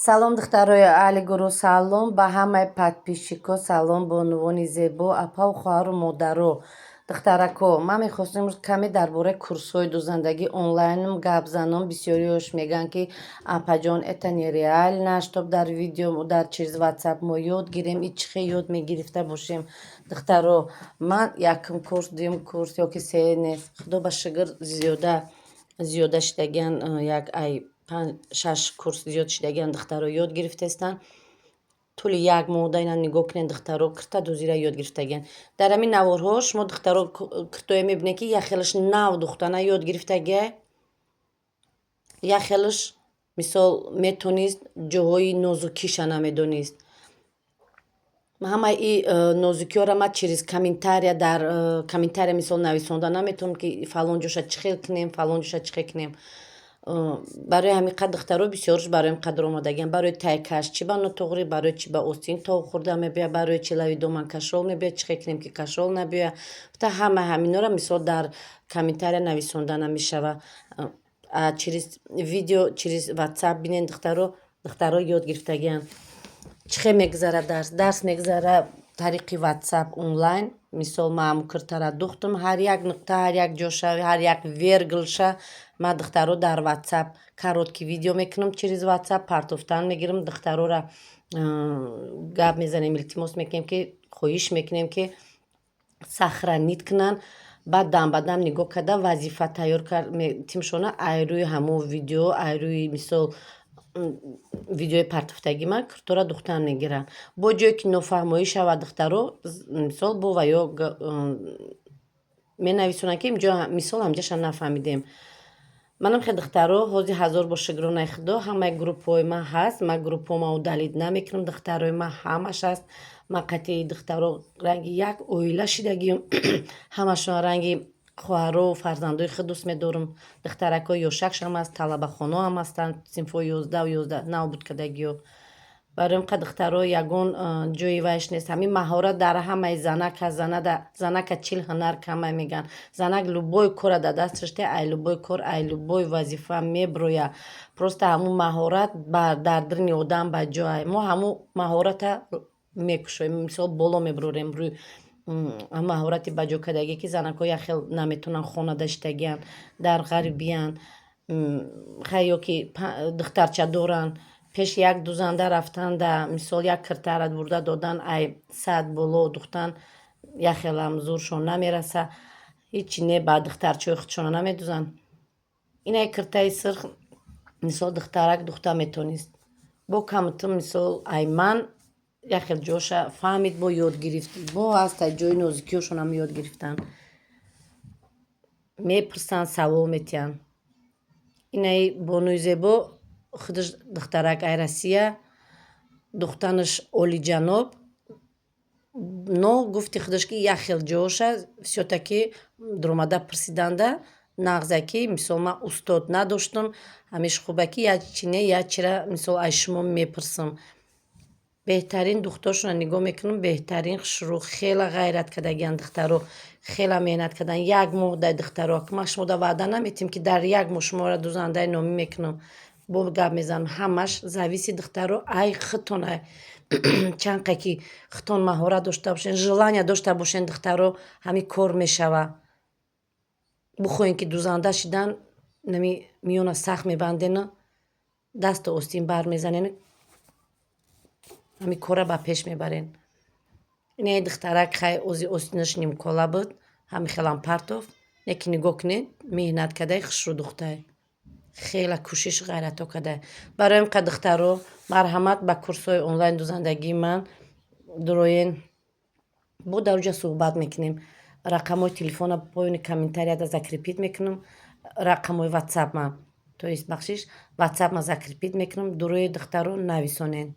Салом, духтарои аҳли гурӯҳ, салом ба ҳамаи подписчикҳо, салом, бонувони зебо, апаву хоҳару модаро. Духтарако, ман мехостам имрӯз каме дар бораи курсҳои дӯзандагӣ онлайнам гап занам. Бисёриҳош мегӯянд, ки апаҷон, это нереально, чтоб дар видео, дар через WhatsApp мо ёд гирем, и чӣ хел ёд мегирифта бошем. Духтаро, ман якум курс, дуюм курс ёки се нест, худо ба шукр, зиёда зиёда шидагиан, як ай панҷ, шаш курс зиёд шидагиан. Духтаро ёд гирифтаистанд тӯли як моҳ. Да ина нигоҳ кунед, духтаро кирта дӯзира ёд гирифтагиан. Дар ҳамин наворҳо шумо, духтаро, киртое мебинед, ки як хелаш нав духтана ёд гирифтагиай, як хелаш, мисол, метонист, ҷоҳои нозукиша намедонист. Ҳамаи и нозукиҳоро ман через комментария, дар комментария, мисол, нависонда наметавонам, ки фалон ҷоша чӣ хел кунем, фалон ҷоша чӣ хел кунем. Барои ҳамин қадр, духтаро, бисёрш барои ин қадр омодагиам. Барои тайкаш чӣ ба нотуғрӣ, барои чӣ ба остин тов хӯрда мебояд, барои чӣ лави доман кашол мебояд, чӣ хел кунем, ки кашол набиёяд. Гуфта, ҳама ҳаминҳоро, мисол, дар комментария нависонда намешава. Через видео, через WhatsApp бинед, духтаро. Духтаро ёд гирифтагианд. Чӣ хел мегузарад дарс? Дарс мегузарад тариқи WhatsApp онлайн. Мисол, ман ҳамун киртара духтам, ҳар як нуқта, ҳар як ҷоша, ҳар як вергилша ман, духтаро, дар WhatsApp короткий видео мекунам, через WhatsApp партофтан мегирам. Духтарора гап мезанем, илтимос мекунем, ки хоҳиш мекунем, ки сохранить кунанд, баъд дам ба дам нигоҳ карда, вазифа тайёр тимшона ай рӯи ҳамун видео, ай рӯи, мисол, видеои партофтагӣ ман киртора духтан мегиранд. Бо ҷое ки нофаҳмоӣ шавад, духтаро, мисол, бо ва ё менависонанд, ки инҷо, мисол, ҳамҷаша нафаҳмидем. Манам хел, духтаро, ҳозир ҳазор бор шукронаи худо, ҳамаи группҳои ман ҳаст. Ман группҳома удалить намекунам, духтарои ман ҳамаш ҳаст. Ман қатъи духтаро ранги як оила шидагиюм, ҳамашон ранги хоҳару фарзандои худ дӯст медорам. Духтаракҳои ёшакшам ҳаст, талабахоноам ҳастанд, синфҳои 11-у 11 нав буд кардагиё. Барои ин қадр, духтаро, ягон ҷои вайш нест. Ҳамин маҳорат дар ҳамаи занак ҳаст. Занака 40 ҳунар камай мегӯянд. Занак любой кора дар дасташ те, ай любой кор, ай любой вазифа меброяд. Просто ҳамун маҳорат дар даруни одам ба ҷоай. Мо ҳамун маҳората мекушоем, мисол, боло мебарорем рӯи маҳорати баҷо кардагӣ, ки занакҳо як хел наметавонанд, хонада шидагианд, дар ғарибиянд, хай, ё ки духтарча доранд. Пеш як дузанда рафтанда, мисол, як киртара бурда додан, ай 100 боло духтан як хелам зӯршон намераса. Ҳичи не, ба духтарчаҳои худшона намедузанд. Инаи киртаи сирх, мисол, духтарак духта метонист, бо камту, мисол, ай ман як хел ҷоша фаҳмид, бо ёд гирифт, бо ҳаст ай ҷои нозукиҳошонам ёд гирифтанд, мепурсанд, савол метиҳанд. Инаи бонуи зебо худаш духтарак ай Россия, духтанаш олиҷаноб, но гуфти худаш, ки як хел ҷоша всё-таки дуромада пурсиданда нағзе, ки, мисол, ман устод надоштам, ҳамеш хубе, ки як чи не, як чира, мисол, аз шумо мепурсам. Беҳтарин духтошонро нигоҳ мекунам, беҳтарин, хушрӯ, хела ғайрат кардагианд духтаро, хела меҳнат карданд. Як моҳ дай, духтаро, ман шумода ваъда наметиҳам, ки дар як моҳ шуморо дузандаи номӣ мекунам. Бо гап мезанам, ҳамаш зависит, духтаро, ай худтон, ай чанд қай ки худтон маҳорат дошта бошен, желание дошта бошен, духтаро, ҳамин кор мешава. Бихоҳем, ки дузанда шидан, нами миёна сахт мебандену дасту остин бармезанену ҳамин корра ба пеш мебарен. Инаи духтарак, хай, ози остинаш нимкола буд, ҳамин хелам партофт, лекин нигоҳ кунед, меҳнат кардай, хушрӯ духтай, хела кӯшиш, ғайратҳо кардай. Барои ин қадр, духтаро, марҳамат, ба курсҳои онлайн дузандагии ман дуроен, бо дар оҷа суҳбат мекунем. Рақамҳои телефона поёни комментарияда закрепить мекунам, рақамҳои ватсапма, то есть, бахшиш, ватсапма закрепить мекунам. Дурои, духтаро, нависонед.